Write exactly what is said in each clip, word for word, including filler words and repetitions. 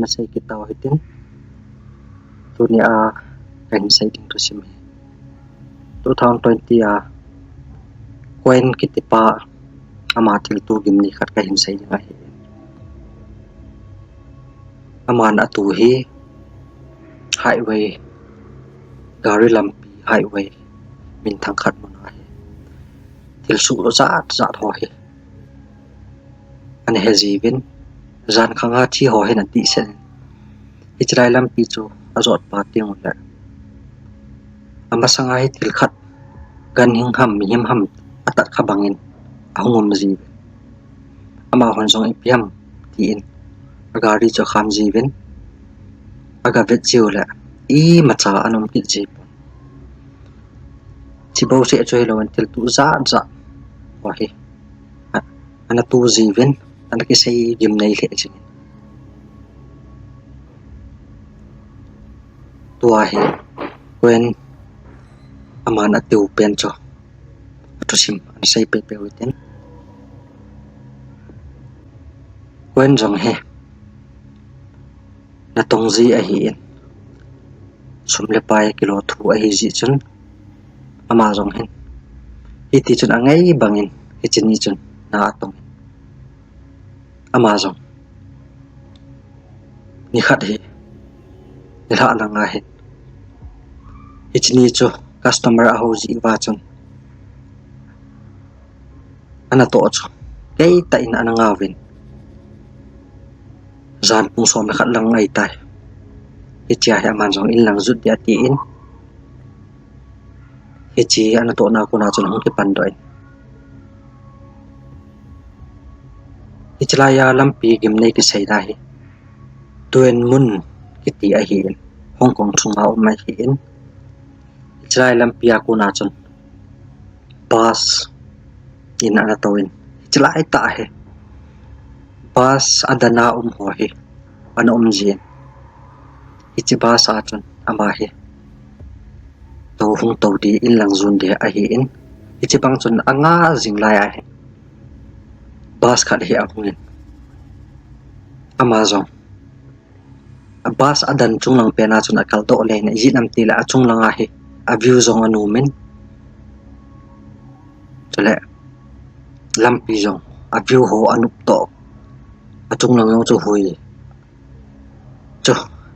nasei kit tau hitin. Tunia kahin sei ding thusim hi two thousand twenty a Gwen kitipa ama thilto gimnei khat kahin sei ding ahi. Aman atu hi highway, gari lampi highway minthang khat mun ahi. Thilsoh jat jat ho hi ana he jiuvin, jan khanga thi ho hin adihset in, hiche lai lampi chu ajot pa teng uleh, amasanga hi thil khat, ganhing ham, mihem ham, atat kha bangin ahung um jiuvin. Amahon jong ipi ham tin, agari chu akham jiuvin, aga vet jiu leh, imacha ana um kit ji pon. Chubou seh chu hilouvin thilto jat jat ho hi ana to jiuvin, ana kisei gimnei lheh jingin. Tua hi Gwen aman atiu pen chu athusim ana sei pehpeh u hitin. Gwen jong hi natong ji ahin, sum le pai kilo thu ahi jeh chun, ama jong hin hiti chun angai bangin hiche ni chun na atongin, ama jong nikhat hi nilhah langa hin hiche ni chu customer ahou jeh uva chun, anatoh chu keitah in ana ngauvin, jan pung som le khat lang ahitai. Hichea hi aman jong in lang jot ding atin, hiche anatohna kona chun ahung kipandoh in, hiche laiya lampi gimnei kiseina hi Tuen Mun kiti ahin, Hong Kong chunga um ahin, hiche lai lampia kona chun bus in ana touvin, hiche laitah hi bus adana um ho hi ana um jin, hiche bus a chun ama hi tou hung tou ding, in lang jon ding ahin, hiche bang chun anga jing lai ahin, bus khat hi ahungin, ama jong bus adan chunglang pena chun akaldoh leh in, ijeh inem itile achunglanga hi a view jong anom in, chule lampi jong a view ho anop toh, achunglang jong chu hui chu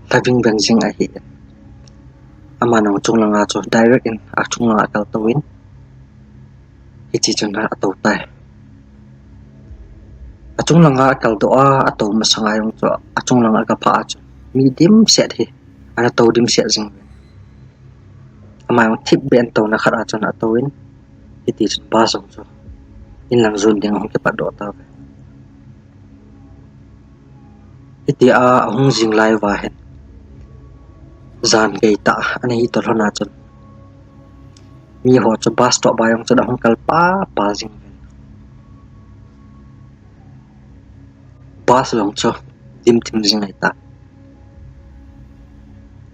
lhaving veng jing ahi. Aman jong chunglanga chu direct in achunglanga akaltouvin, hiche chun atou tai. Achunglanga akaldoh a, atou masanga jong chu achunglang agapha a chun mi dimset hi ana tou dimset jing. Ama jong thipbeh in touna khat a chun atouvin, hiti chun bus jong chu in lang jon ding ahung kipatdoh tauve. Hitia ahung jing lai uva hin, jan geitah ana hi toh lhona chun, miho chu bus stop a jong chun ahung kal papa jing uvin, bus jong chu dimthim jing ahita.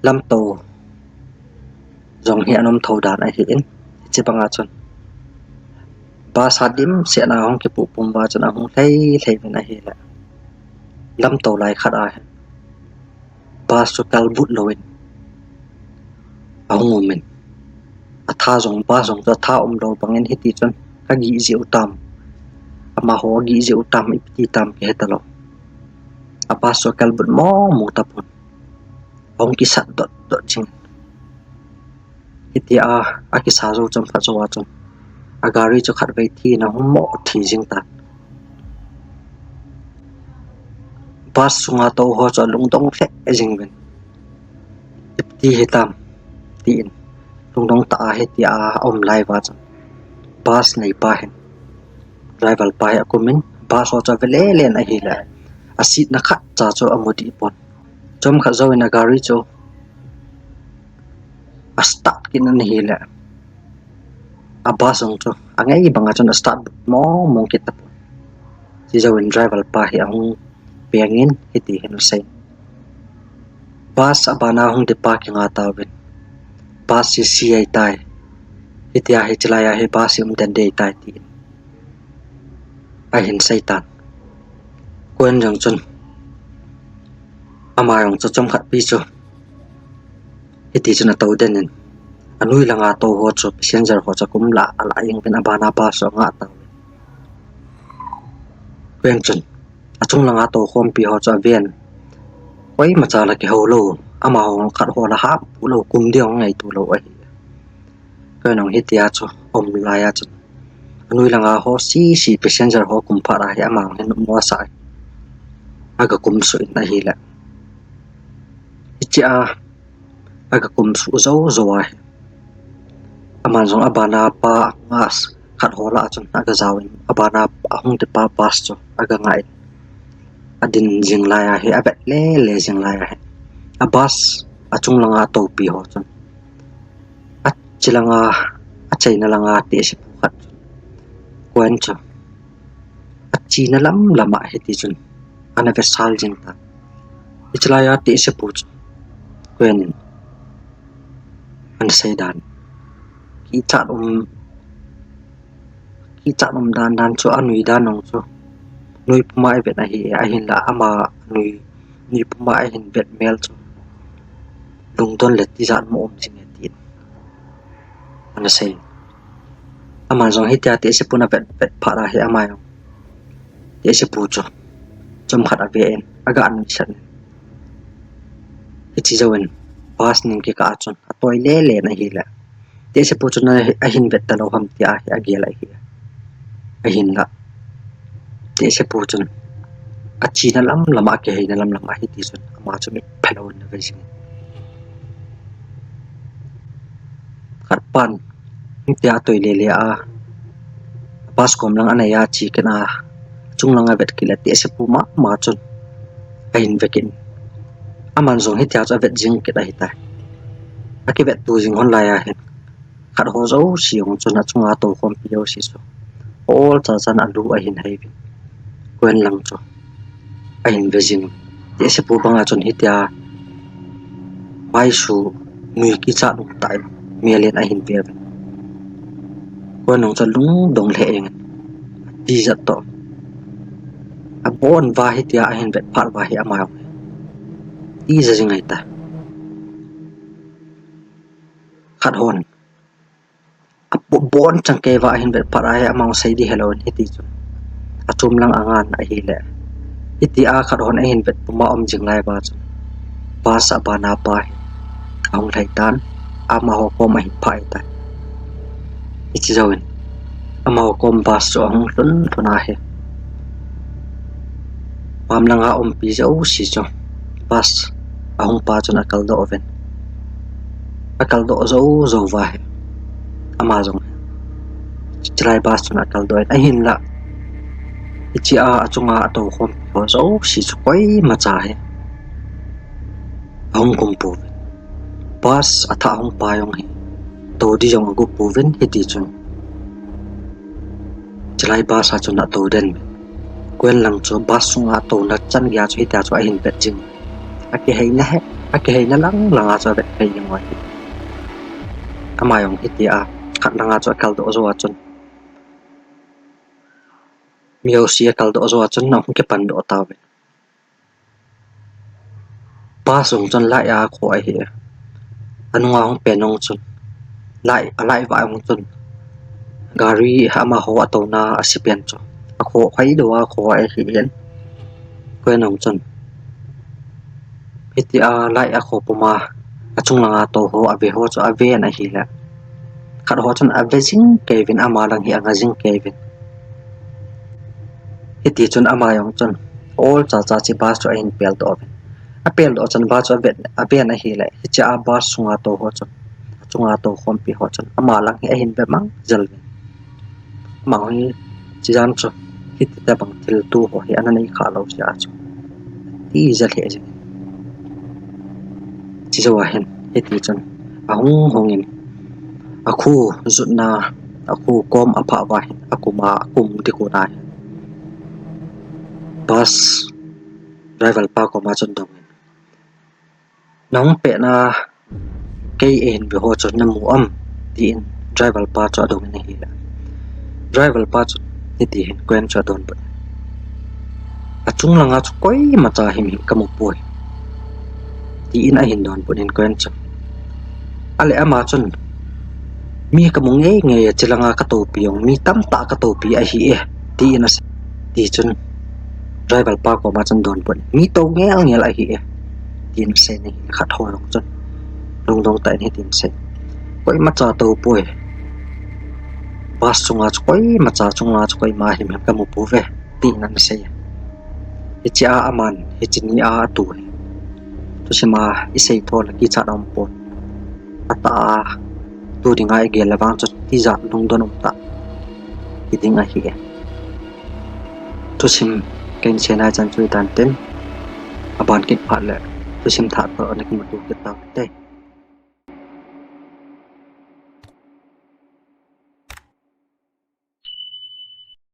Lamtou jong hi ana um thou dan ahin, hiche banga chun bus a dimset a hung kipuh pum uva chun ahung lhei lhei uvin ahile, lamtou lai khat a hin bus chu kalbut louvin ahung umin, atha jong, bus jong chu atha umlou bangin, hiti chun kagih jeh u tam, amaho agih jeh u tam, ipi ti tam kihe talou, a bus chu kalbut mong mong tapon, ahung kisat dot dot jing. Hitia akisa jou chomkhat jouva chun, agari chu khatvei thi in ahung mo thi jing tan. Bus sunga tou ho chu alungdong lheh jing uvin, ipi ti hitam tin, lungdong tah a hitia aum lai uva chun, bus neipa hin driver pa hi akumin, bus ho chu avele len ahile, asetna khatcha chu amu deh pon. Chomkhat jouvin agari chu astart kit in ahile, a bus jong chu angai banga chun astart mong mong kit tapon. Chujouvin driver pa hi ahung pengin hiti hin asei, bus abana hung ding pa kinga tauvin, bus hi se ahitai, hitia hiche laiya hi bus hi umden ding ahitai tin ahin seitan. Gwen jong chun Ama jong chu chomkhat pi chu hiti chun atou den in, anoi langa tou ho chu passenger ho chu akum lah a, alah jeng uvin, abana bus chu anga tau. Ken chun achung langa tou khompi ho chu aven. Koimacha la kihou lou, amaho khat ho la hap lou, kum ding ngaito lou ahi. Ken jong hitia chu aum lai a chun, anoi langa ho sese passenger ho kum phat a hi ama jong hin mo sa, aga kum suh in ahile, hichea aga kum suh jou jou a hi, aman jong abana pa nga khat ho lah a chun aga jaovin, abana ahung tipa bus chu aga ngai in, adin jing lai a hi, avet lele jing lai a hi, a bus achung langa atoupi ho chun, achi langa, achaina langa tehsepu khat chun, Ken chu achena lam lam a hiti chun ana vesal jing tan. Hiche laiya tehsepu chu Ken in ana sei dan, kichat um, kichat um dan dan chu, anoi dan jong chu noi puma eivet ahi, ahinla ama noi, noi puma eihin vet mel chu lungdon le tijat mo um jing e, tin ana sei. Aman jong hitia tehsepun avet vet phat a hi ama jong tehsepu chu chomkhat ave in, aga nuisat in, hiche jouvin bus ning kikah a chun atoi lele in ahile, tehsepu chun ahin vet talou ham tia hi agel ahi. Ahinla tehsepu chun achena lam lam a, akiheina lam lam a hiti chun ama chu mit phelou in ana ve jing in, khat pan hitia atoi lele a bus kom lang anei a che kit a, achung lang avet kit le tehsepu mama chun ahin ve kit in, aman jong hitia chu avet jing kit ahitai. Akivetto jing hon laiya hin khat ho jouse jong chun achunga tou khompi jouse chu olcha chan alu ahin hei uvin, Ken lang chu ahin ve jing. Tehsepu banga chun hitia vaisu noi kichat um tah in mel in ahin ve uvin, Ken jong chu alungdong lheh jeng in, atijat toh, abon uva hitia ahin vet phat uva hi ama jong tija jing ahitai. Khat hon abon changkei uva ahin vet phat a hi ama jong sei ding helou in hiti chun achom lang angan ahile, hitia khat hon ahin vet puma um jing lai uva chun bus abana pa hi ahung lhai tan, amaho kom ahin phah ahitai. Hiche jouvin amaho kom bus chu ahung lhun lhun a hi, pam langa umpi jouse chu bus ahung pa chun akaldoh uvin, akaldoh jou jou uva hi ama jong hiche lai bus chun akaldoh in, ahinla hichea achunga atou khompi ho jouse chu koimacha hi ahung kum pouvin, bus athah hung pa jong hi tou ding jong agot pouvin, hiti chun hiche lai bus a chun atou den uvin, Ken lang chu bus sunga touna chan geiya chu hitia chu ahin vet jing, akiheina he, akiheina lang langa chu avet phei jing uva hi, ama jong hitia khat langa chu akaldoh jou a chun, mi jouse akaldoh jou a chun ahung kipandoh tauvin, bus jong chun light a akhoh ahi, anunga hung pen jong chun light, alight vah jong chun gari amaho atouna ase pen chu akhoh khoilou a akhoh ahin, Ken jong chun hitia light akhoh puma achung langa tou ho ave ho chu aven ahile, khat ho chun ave jing kei uvin, ama lang hi anga jing kei uvin, hiti chun ama jong chun olcha cha chu bus chu ahin peldoh uvin, apeldoh chan bus chu aven, aven ahile, hichea bus sunga tou ho chun, achunga tou khompi ho chun ama lang hi ahin ve mang jel uvin, ama hi hiche jan chu hiti tobang thilto ho hi ana nei kha lou jeh a chu tija lheh jeng in, hiche jouva hin hiti chun ahung hung in, akho jutna, akho kom aphah uva hin akum a, akum ding kona hin bus driver pa koma chun adong in, nahung pet na kei eihin ve ho chu namu am, tin driver pa chu adong in ahile, driver pa chun hiti hin Ken chu adonbut in, achung langa chu koimacha himhim kamu poi, tin ahin donbut in koiyin chu. Ale ama chun, mi kamu ngeingei e, chulanga katoupi jong mi tamtah katoupi ahi e, tin asei. Tichun driver pa koma chun donbut in, mi tou ngelngel ahi e, tin asei in ahile khat ho jong chun lungdong tah in hitin asei, koimacha toupoi. Bus chunga chu koimacha chunga chu koima himhim kamu pouve, tin ana sei. Hichea aman hiche nia atu hi thusima isei tho le kichat aumpon. Atah a tu dinga igel le vang chu tijat lungdon umtah hiding ahi e. Thusim kahin sei nai chan chu hidan tin, aban kit phat le thusim thah toh ana kimuto kit taute.